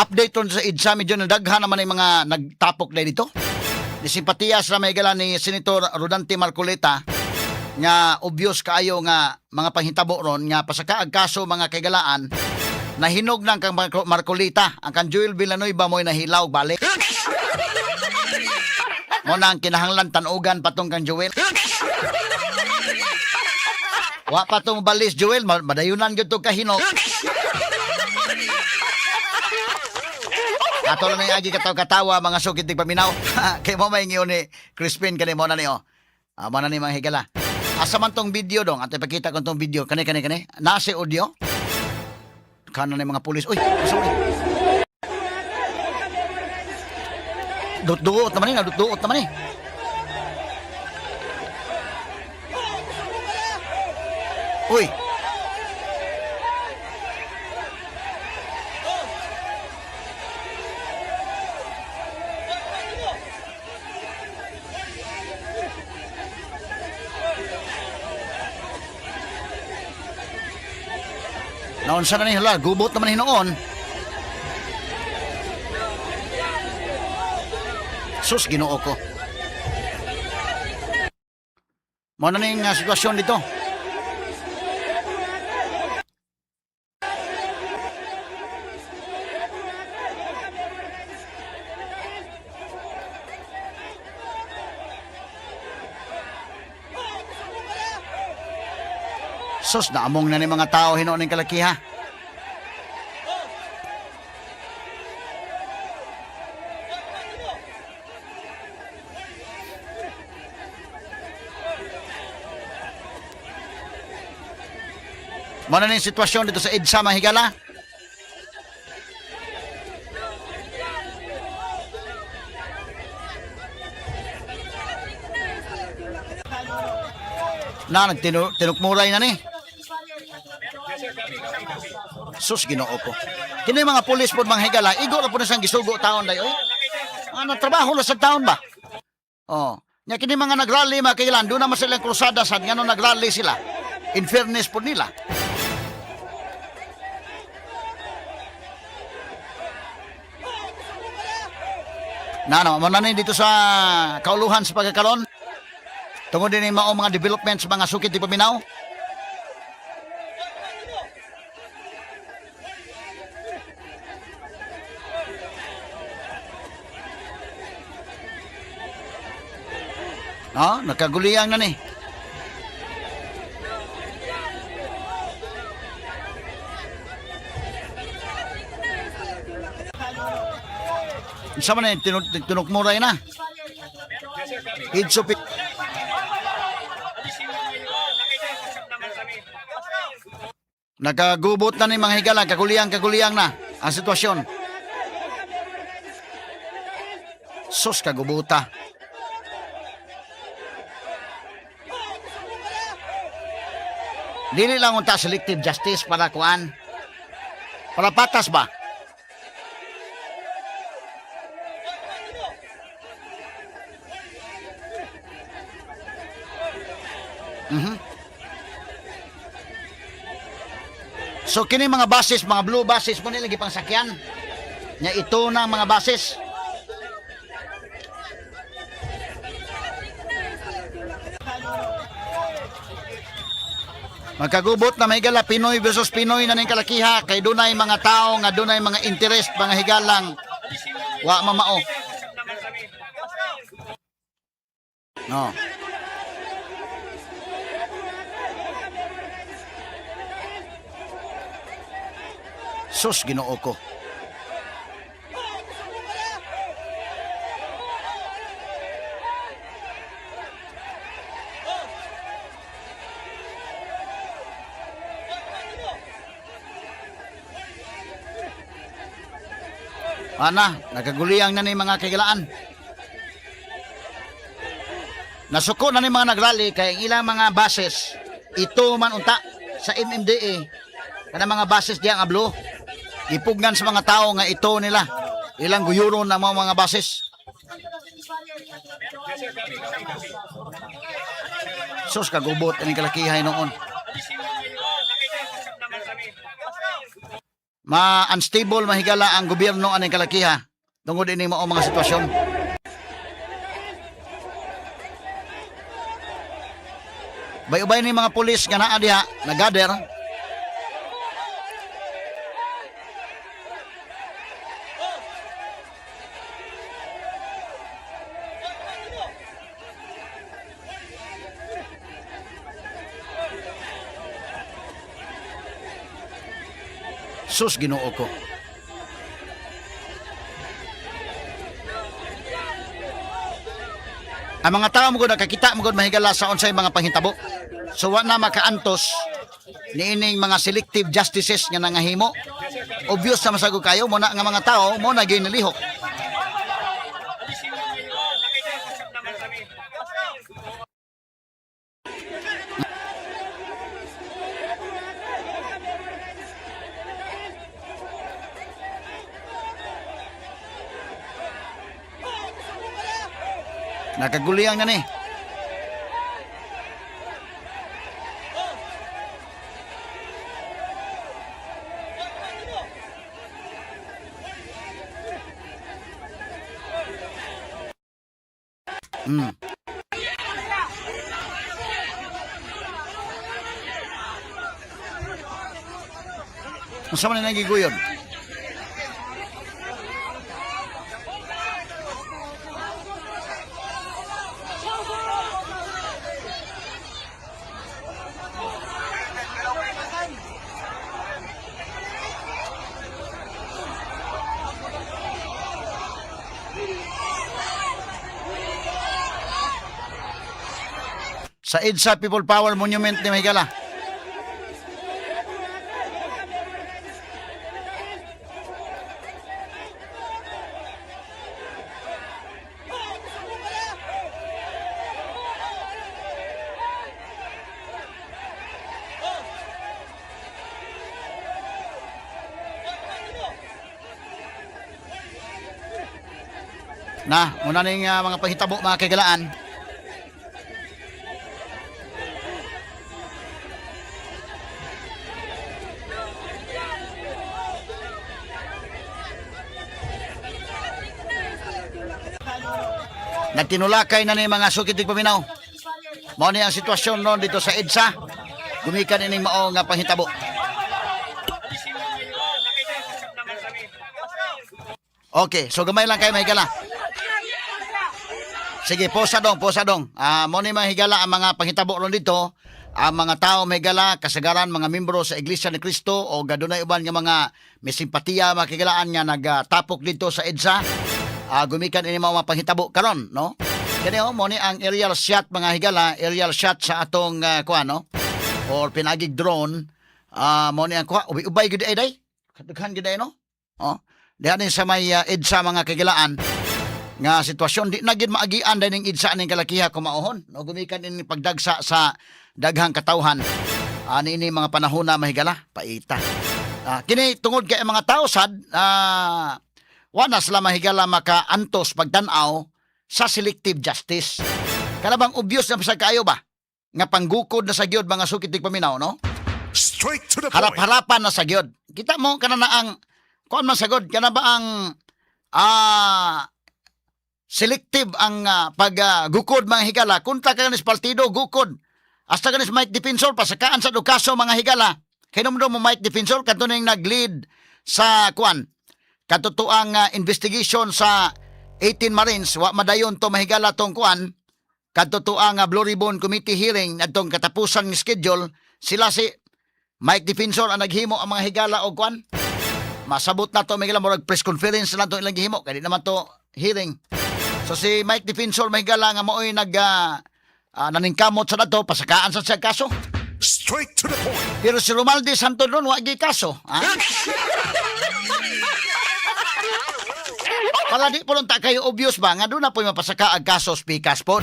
Update ron sa EDSA, medyo nadaghan naman yung mga nagtapok na dito. Ni simpatiya sa may gala ni Senator Rodante Marcoleta nga obvious kaayo nga mga panghitabo ron nga pasakaag kaso mga kaigalaan, nahinog nang kang Marcoleta, ang kang Joel Villanueva mo'y nahilaw balik mo na ang kinahanglan tanugan patong kang Joel. Wa pa tong balis Joel, madayunan gyud to kahinog. Ato lang yung agi kataw-katawa mga sukit ni paminaw. Kay mo may ngiyon ni Crispin kani mo na ni oh. Ah, mo na ni mga higala. Asa man tong video dong? Ate pakita ko tong video. Kani kani kani. Nasa audio. Kana ni mga pulis. Uy, asa man ni? Dut-duot naman ni, nadut-duot naman ni. Uy. Naunsa na ni, hala, gubot naman ni noon. Sus, Ginoo ko. Mo na ning sitwasyon dito. Sus, naamong na ni mga tao hinuon ning kalakiha. Mo na ning sitwasyon dito sa EDSA, mga higala. Na, tinukmuray na ni. Sus, Ginoo ko. Kini mga pulis po mga higala, igo na po na siyang gisugo taon dayo. Eh. Ano, trabaho na sa taon ba? Oh. Nya kini mga nagrally mga kailan, doon naman silang krusada sad ngano nagrally sila. In fairness po nila. Na no, mo na ni dito sa kauluhan sa pagkakaron. Tungod din mao mga developments mga sukit di paminaw. No, nakaguliyang na ni. Unsa man ni tinukmuray na? Hidso. Nakagubot na ni mga higala, kaguliyang kaguliyang na ang sitwasyon. Sus, kagubuta. Dili lang unta selective justice para kuan. Para patas ba? So kini mga buses, mga blue buses mo nila gipang sakyan. Nya ito na ang mga buses. Magkagubot na may higala, Pinoy versus Pinoy na ning kalakiha kay dunay mga tao nga dunay mga interest mga higalang wa mamao. No. Sus, Ginoo ko. Ana, nagkaguliyang na ni mga kaigalaan. Nasuko na ni mga nagrally kay ang ilang mga bases ito man unta sa MMDA kana mga bases diya nga blue. Ipugnan sa mga tao nga ito nila. Ilang guyuron na mga bases. Sus, kagubot ini kalakihay noon. Ma-unstable mahigala ang gobyerno aning kalakiha tungod ini mao mga sitwasyon. Bay-ubay ni mga pulis nga naa diha, nagader. Sus, Ginoo ko. Ang mga tao mo nakakita mo mahigala sa unsay mga panghitabo. So wa na makaantos niining mga selective justices nga nangahimo. Obvious na masagod kayo mo na nga mga tao mo na gyud nilihok. Nakaguliyang na ni. Unsa man ang giguyon? Sa EDSA People Power Monument ni Mahigala. Na, muna ning mga panghitabo, mga kagalaan. Nagtinulakay na ni mga sukit paminaw. Mao ni ang sitwasyon noon dito sa EDSA. Gumikan ining mao nga panghitabo. Okay, so gamay lang kayo, mahigala. Sige, posa dong, posa dong. Ah, mo ni mga higala ang mga panghitabo ron dito. Ang mga tao may higala, kasagaran mga membro sa Iglesia ni Cristo o gadunay uban nga mga may simpatiya makigalaan nga nagatapok dito sa EDSA. Gumikan ini mga panghitabo karon, no? Kani oh, mo ni ang aerial shot, mga higala, aerial shot sa atong kuan, no? Or pinagig drone. Mo ni ang kuha, ubay-ubay gud ay day. Kadaghan gud ay, no? Oh. Diha ni sa may EDSA, mga kagilaan, nga sitwasyon di na gid maagian dahil ning EDSA ning kalakiha kumaohon, no? Gumikan ini pagdagsa sa daghang katawhan ani ini mga panahon na, mahigala, paita. Kini tungod kay ang mga tao sad wa na sila, mahigala, makaantos pagtan-aw sa selective justice. Kana bang obvious na sa kaayo ba nga panggukod na sa gyud, mga sukit paminaw, no? Straight to the point. Harap-harapan na sa gyud. Kita mo kana na ang kuan man sagod, kana ba ang selective ang paggukod, mga higala. Kontra ka kanis partido, gukod. Hasta kanis Mike Defensor pasakaan sa kaso, mga higala. Hinumdum mo Mike Defensor, kadto ning nag-lead sa kuan, katotoang investigation sa 18 Marines, wa madayon to, mahigala, tong kuan, katotoang Blue Ribbon Committee hearing adtong katapusan ng schedule. Sila si Mike Defensor ang naghimo ang mga higala og kuan. Masabot na to, mahigala, murag press conference lang to ilang gihimo kay di naman to hearing. So si Mike Defensor, mahigala, nga maoy nag naningkamot sa dato, pasakaan sa siya kaso. Straight to the point. Pero si Romalde Santo doon, wa gyud kaso, ha? Para di po lang ta kayo obvious ba nga doon na po mapasaka ang kaso pikas po.